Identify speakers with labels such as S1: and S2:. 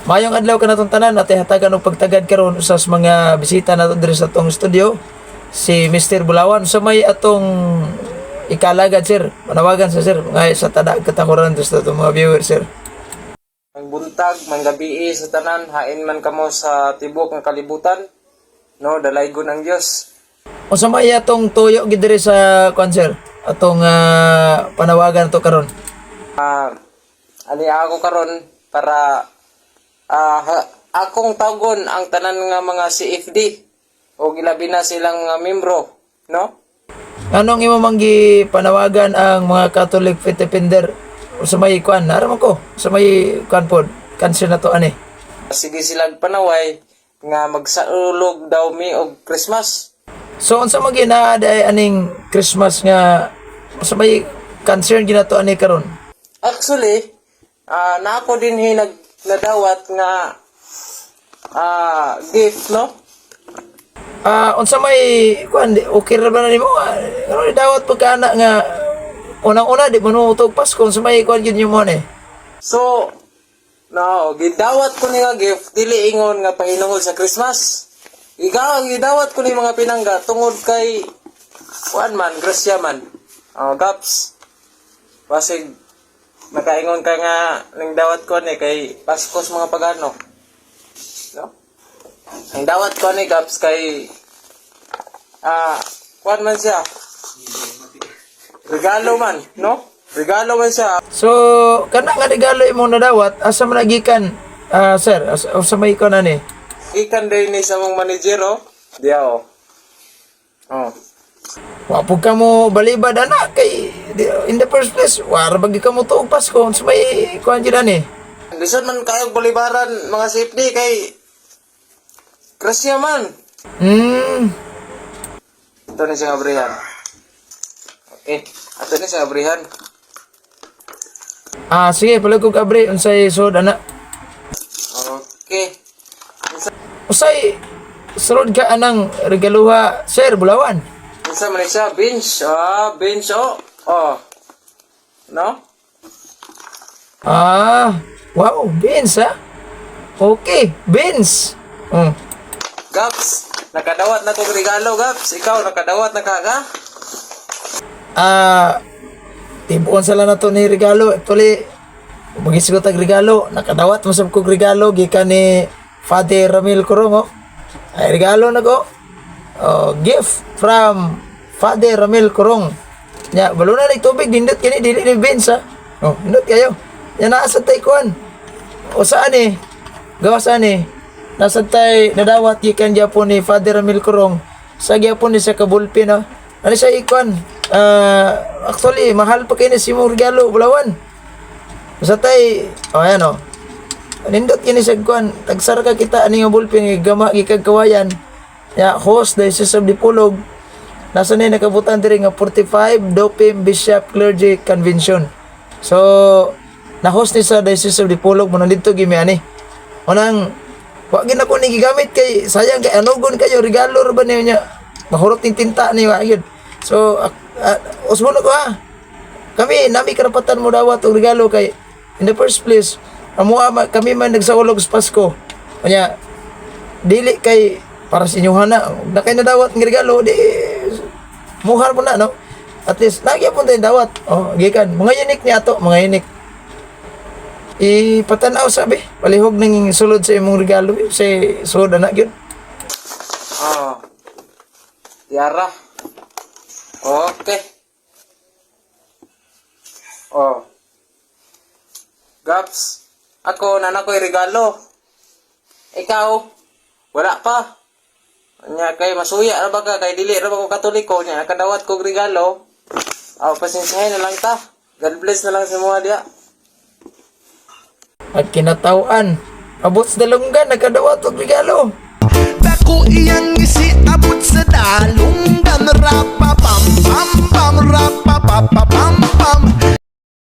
S1: Maayong adlaw kanatong tanan at hatagan og pagtagad karon usa sa mga bisita nato diri sa atong studio, si Mr. Bulawan, sa may atong ikalagad, sir. Manawagan sa sir ngay sa tada katakuran sa atong mga viewers, sir.
S2: Ang buntag, manggabii sa tanan, hain man kamo sa tibok ng kalibutan. No, dalaygon ang Dios.
S1: Unsa may atong tuyo gid diri sa kwan, sir? Atong panawagan to karon.
S2: Ani ako karon para akong tawgon ang tanan nga mga CFD o gilabi na silang mga membro, no?
S1: Anong imo mang panawagan ang mga Catholic Faith Defender sa may kwan? Naraman ko sa may kwan pod. Cancel na to ani.
S2: Sige silang panaway nga magsaulog daw mi og Christmas.
S1: So unsa man ginaa ay aning Christmas nga sa may concern ginato ani karon?
S2: Actually, na ako din hinag nadawat nga gift, no?
S1: Unsa may kuan okay ra ba na nimo? Ano dawat pagka nga unang-una di mo nuutog Pasko, unsa may kuan gyud nimo ni?
S2: So, no, gidawat ko ni nga gift, dili ingon nga pahinungod sa Christmas. Ikaw, gidawat ko ni mga pinangga tungod kay kuan man, grasya man. Oh, gaps. Basig nakaingon ka nga ning dawat ko ni kay Pasko sa mga pagano. No? Ang dawat ko ni, gaps, kay kuan man siya. Regalo man, no? Regalo man siya.
S1: So kana nga regalo imong nadawat, asa man nagikan, sir? Asa, unsa may kuan ani?
S2: Ikan din ni sa mong manager, oh. Diya, oh. Oh.
S1: Wa pud ka mo balibad ana kay in the first place wa ra bagi ka mo tuog Pasko, unsa may kuan gyud ani?
S2: Lisod man kayo balibaran mga safety kay grasya man. Ito ni siyang abrihan. Okay. Ito ni siyang abrihan.
S1: Sige, palihog kog abri unsay sud ana.
S2: Okay. Unsa,
S1: Usay sulod ka anang regaluha, Sir Bulawan?
S2: Unsa man ni siya? Bench. Bench, oh. Oh. No?
S1: Wow, beans ha. Okay, beans.
S2: Gaps, nakadawat na kong regalo, Gaps. Ikaw, nakadawat na ka, ka?
S1: Tibuon sala na to ni regalo. Actually, magisgot tag regalo, nakadawat mo sab kog regalo gikan ni Father Ramil Corongo. Ay regalo na ko. Oh, gift from Father Ramil Corong. Nya, balo na ni tubig nindot kini, dili ni beans ha. Oh, nindot kayo. Nya naa sa tay kuan. O saan eh? Gawa saan eh? Nasa tay nadawat gikan gyapon ni Father Ramil Corong. Sa gyapon ni sa kabulpin, no. Ano siya ikuan? Actually, mahal pa kini si mong regalo, Bulawan. Sa tay, oh ayan oh. Nindot kini sa kuan, tagsara ka kita ani nga ballpen nga gama gikag kawayan. Ya, host Diocese of Dipolog. Nasa ni nakabutan diri nga 45 Dopim Bishop Clergy Convention. So, na-host ni sa Diocese of Dipolog mo nandito gimi ani. Unang wa gid nako ni gigamit kay sayang kay anugon kayo, regalo ra ba niya, mahurot ning tinta ni wa gyud. So, usbon ko ha. Kami nami karapatan mo dawat og regalo kay in the first place amuha kami man nagsaulog sa Pasko. Kanya dili kay para sa inyo na na kay nadawat ng regalo di muhar mo na, no? At least lagi po tayong dawat. Oh, gikan mga unique ni ato, mga unique. Ipatanaw sabi, palihog ning sulod sa imong regalo eh, sa sulod na gyud.
S2: Oh. Tiara. Okay. Oh. Gaps, ako, nana ko'y regalo. Ikaw, wala pa. Nya kay masuya ra ba ka kay dili ra ba ko Katoliko nya nakadawat kog regalo. Aw, pasensyahin na lang ta. God bless na lang sa mga diya.
S1: At kinatawan abot sa dalunggan nagkadawat og regalo.
S3: Dako iyang isi abot sa dalunggan. Rapa pam pam pam rapa pa pa.